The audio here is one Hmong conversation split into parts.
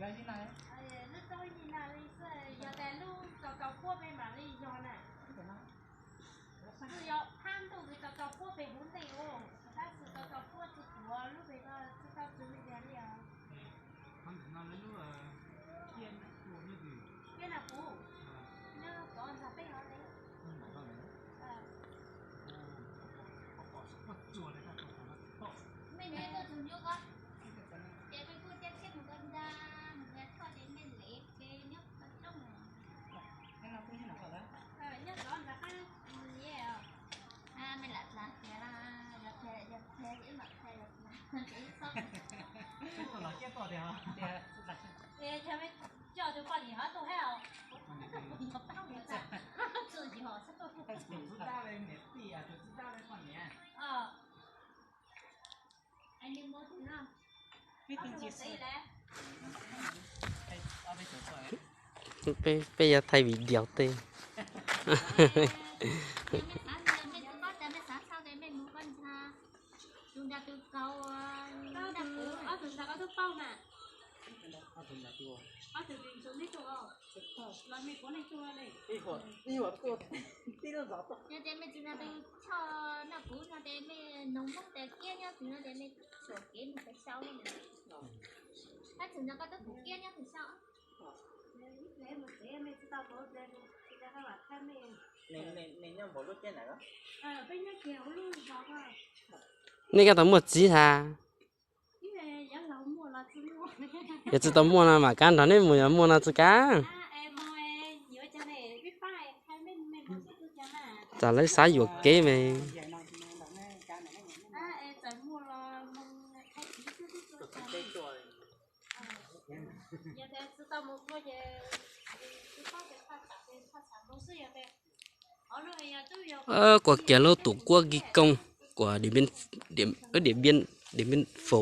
Lub rau li no li xwb, yog tas lub tau tau puab peb mam li yog na. Twb yog phab ntuj twb tau tau puab peb hauv ntej os, tab sis tau tau puab tsis tuav lub peb ko tsis tau txwv li tiag li os. Thiab na kuv nyob tod ntag peb hov li. Mej nws tuaj tug nyuj ko, ces peb kuj cab tsheb mus ko nta, mus nqa thoj ces mej lev ke nyob ko rooj. Nyob tod ntag qab, mej lam txav qias, yog qias ib mam qias, ib txhob. Coj tus poj niam hov tuaj hab os. Peb, peb yuav thaij video tej. Yog tias mej tsis nrog tus choj noj kuv no ces mej noog Hmoob tias kiab nyob twg no ces mej txuas kev mus xauj xauj. Tab sis nrog koj twb pum kiab nyob twg xauj. Nej koj tau muaj txiv has? Yog tsis tau muaj no mam kab nrog nej mus, yog muaj no tsis kab. Tsam lawv xav yuam kev mas. Ua kiag lub tus kuab ki kooj kuas Điện Biên, Điện Biên, Điện Biên Phủ.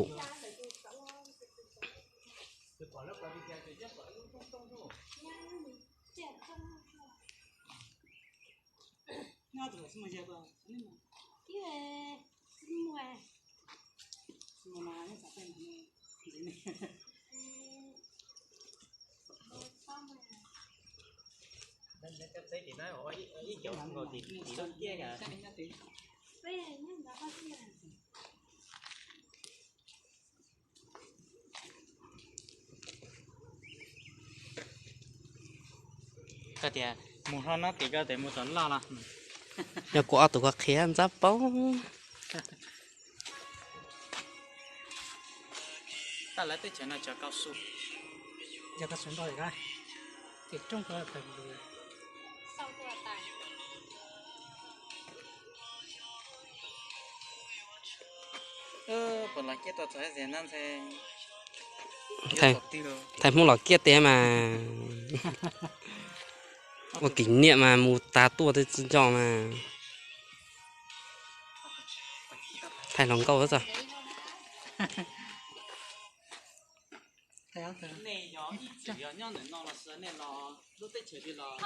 Koj tias mus hlo no tim ko tes mus tom loj los. Yog kuv ob tug ko qhia ntxab paub. Tab lawv teb chaws no cov cao su. Yog cao su ntau li, tim rooj ko tawm. Puas los kiab tuaj txog Việt Nam nthe. Thaij Hmoob los kiab tiag mas. Ua kỷ niệm mas mus tas tuaj tsis nco mas. Thaij hluas nkauj xwb. Nej yog ib txwm yog nyob ntawm no los sis nej los lub teb chaws twg los?